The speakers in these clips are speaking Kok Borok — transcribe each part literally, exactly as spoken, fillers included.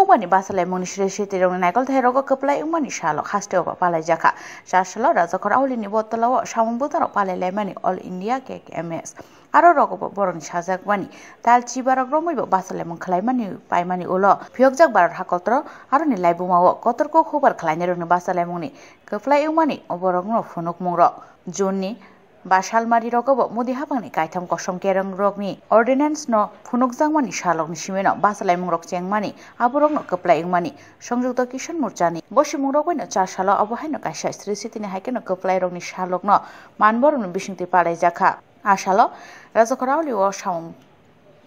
Bani bachalaimungni sri sri tirokni naikol thairogo kwplai wngmani salo hasteo bo palaijakha. Chasalo Rajakhor Aulini botolao samung bwtangrok palailaimani All India K K M S. Aro rogo bo borokni sajakmani tal chibarok romwi bo bachalaimung khwlaimani paimani ulo phiyokjak Bharat hakoltro aroni laibumao kotorkuk hubar khwlainairokni bachalaimungni kwplai wngmani borokno phunukmungrok. June ni Basalmari rogo bo Modi haphangni kaitham kosom kereng rokni ordinance no phunukjakmani salokni simino bachalaimung rok chengmani aborokno kwplai wngmani Songyukta Kisan Morchani bo simung rok baino cha salo abo haino kaisa sri sitini hai kheno kwplai rokni salokno manborokni bisingtwi palaijakha. A salo Rajakhor Auli o samung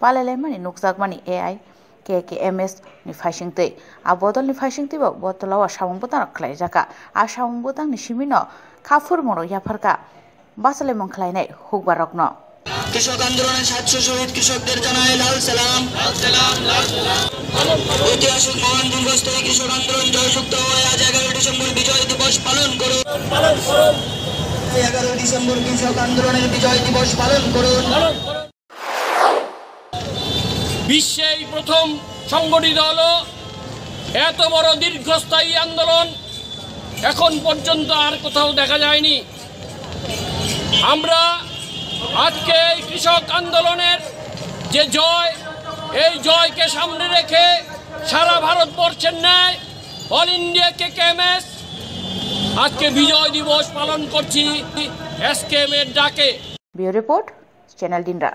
palailaimani nukjakmani A I K K M S ni phaisingtwi. A bodolni phaisingtwi bo botolao samung bwtang khlaijakha. A samung bwtangni simino kha phurmungrok yapharkha bachalaimung khlainai hukbarokno. কৃষক আন্দোলনের সাতশো শহীদ কৃষকদের জানাই লাল সালাম। ঐতিহাসিক মহান দীর্ঘস্থায়ী কৃষক আন্দোলন জয়যুক্ত হয়। আজ এগারোই ডিসেম্বর বিজয় দিবস পালন করুন। এগারোই ডিসেম্বর কৃষক আন্দোলনের বিজয় দিবস পালন করুন। বিশ্বে এই প্রথম সংগঠিত হলো এত বড় দীর্ঘস্থায়ী আন্দোলন, এখন পর্যন্ত আর কোথাও দেখা যায়নি। আমরা আজকে এই কৃষক আন্দোলনের যে জয়, এই জয়কে সামনে রেখে সারা ভারতবর্ষের ন্যায় অল ইন্ডিয়া কেকেএমএস আজকে বিজয় দিবস পালন করছি এসকেএম এর ডাকে। Bureau report, Channel Dinra.